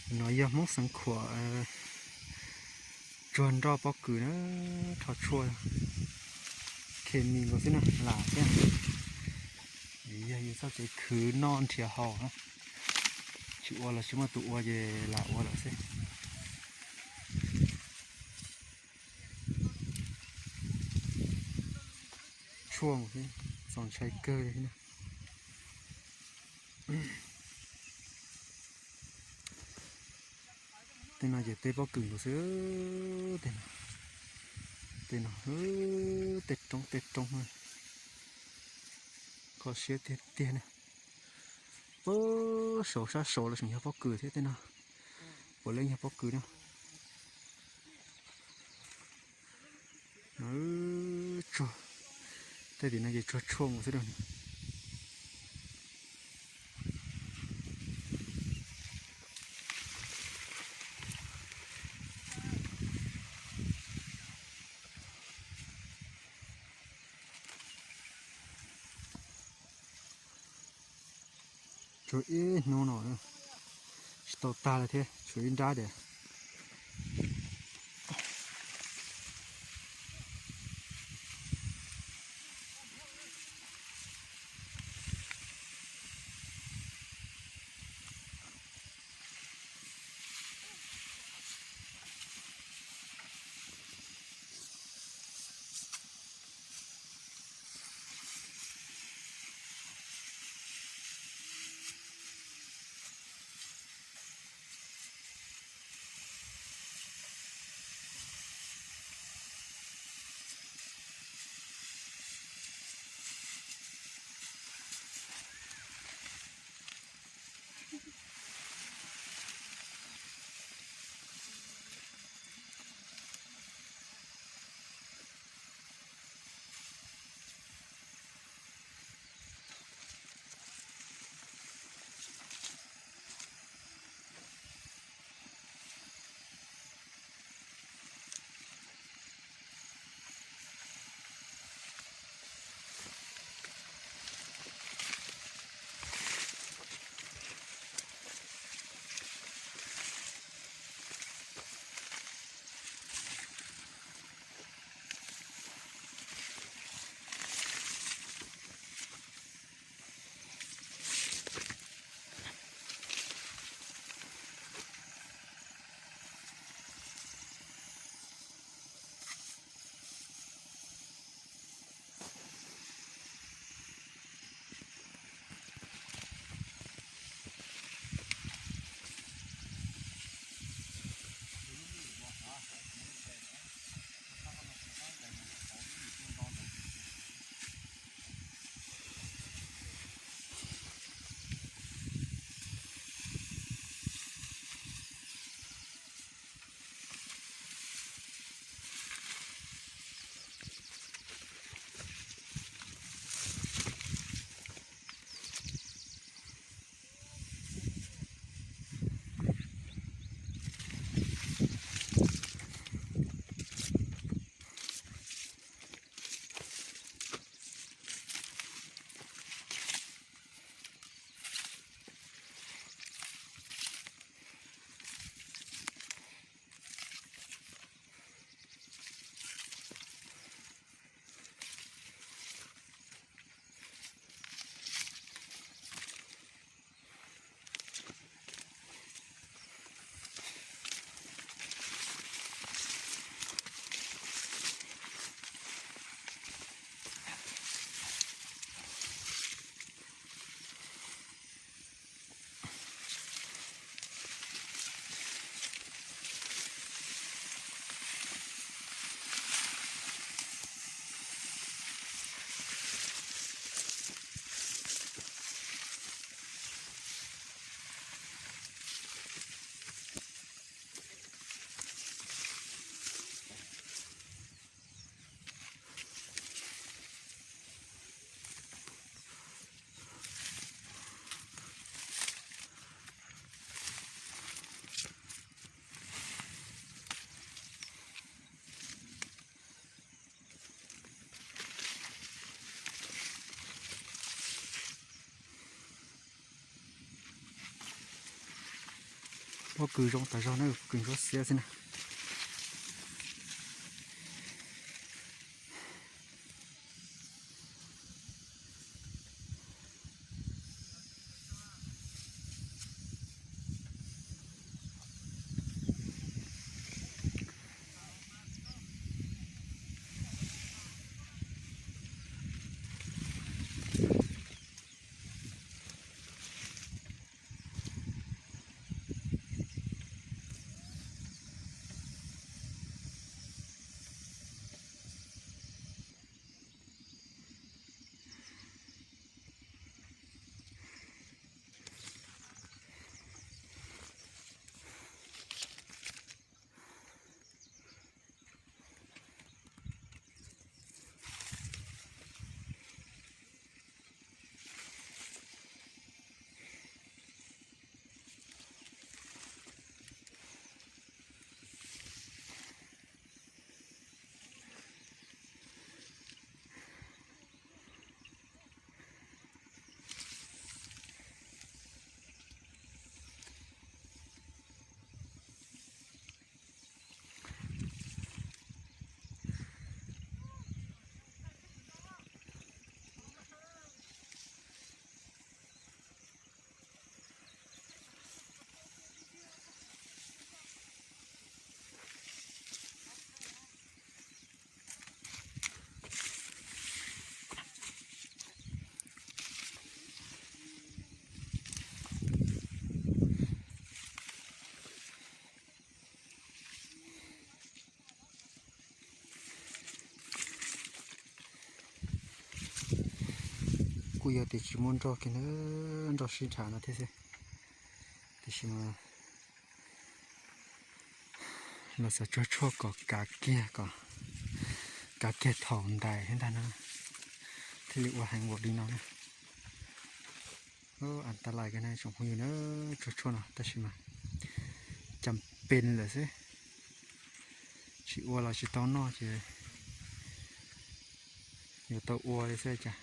No yog Hmoob Xeev Khuam tsuag nroj pob kws na, rho tshuaj khes mis nkaus xwb na, lam xwb. Yog yus txoj kev khwv noj nrhiav haus na, tsis ua los tsis muaj tus ua ces lam ua lawm xwb. Tshuaj, txaus ntshai kawg li na. Tej no ces teb pob kws nkaus xwb. Tej no, tej no, tej roob tej roob, kho siab tiag tiag na. Puag saud sab saud los tseem yog pob kws thiab tej no. Puav leej yog pob kws na. Tsuag, tej tim no ces tsuag tshuaj nkaus xwb. Tshuav ib hnub no, tsis tau tag li thiab, tshuav ib nrab tiag. Pob kws zoo tas zog na, pob kws ntsuab xiab xwb na. Kuj yog tias tsis muaj nroj kiag na, nroj sib nrhav no thiab xwb. Tiam sis mas los xav tsuag tshuaj kom kav kiag, kom kav kiag thaum ntais thiab ntag na, thiaj li ua heev npaum li no na. As tas lais kawg na tsoom phooj ywg na, tsuag tshuaj no tab sis mas cas pes lawm xwb, tsis ua los tsis tau noj ces yuav tau ua li xwb cas.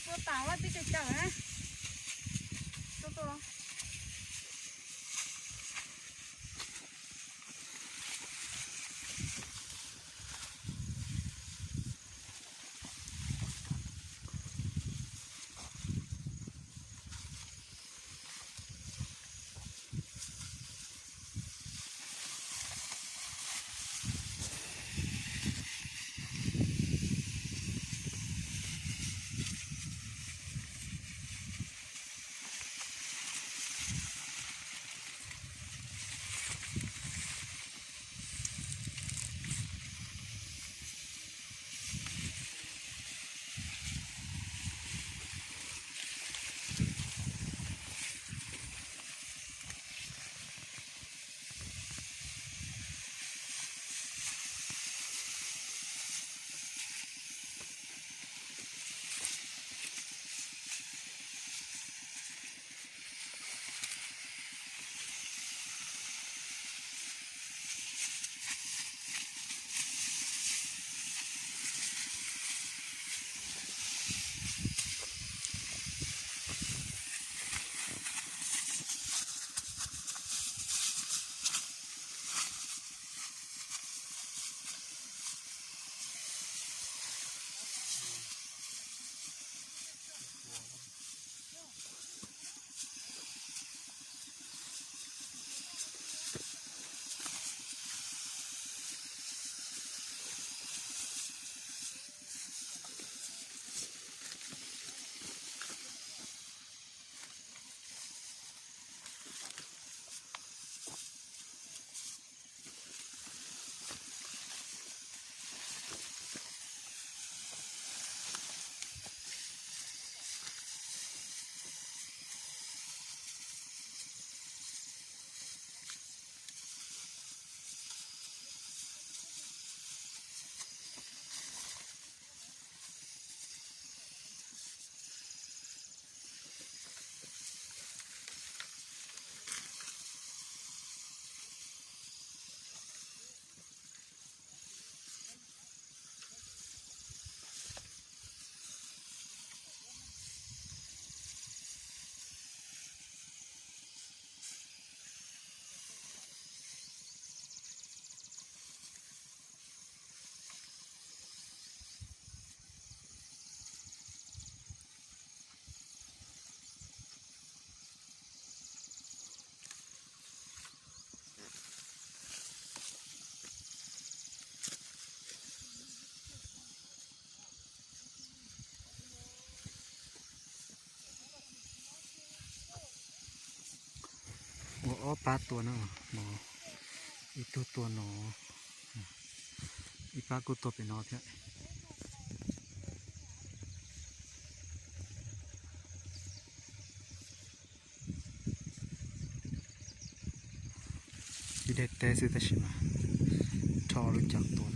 Tua tas ua tib cag cawm na. Tua tua los. Ua ob pab tua no, no ib tug tua no, ib pab kuj tua pem no thiab. Ib daim teb xwb tab sis mas rho lub cov tua.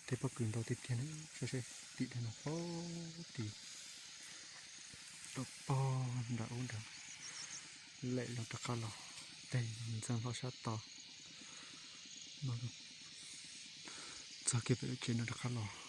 Tej pob kws ntau tiag tiag na, saib saib tim no pog tim rau pog nram ub nrad, lem los rov qab los, tej ntxeev hlo sab tod no, txog kiag pem lub tsev no rov qab los.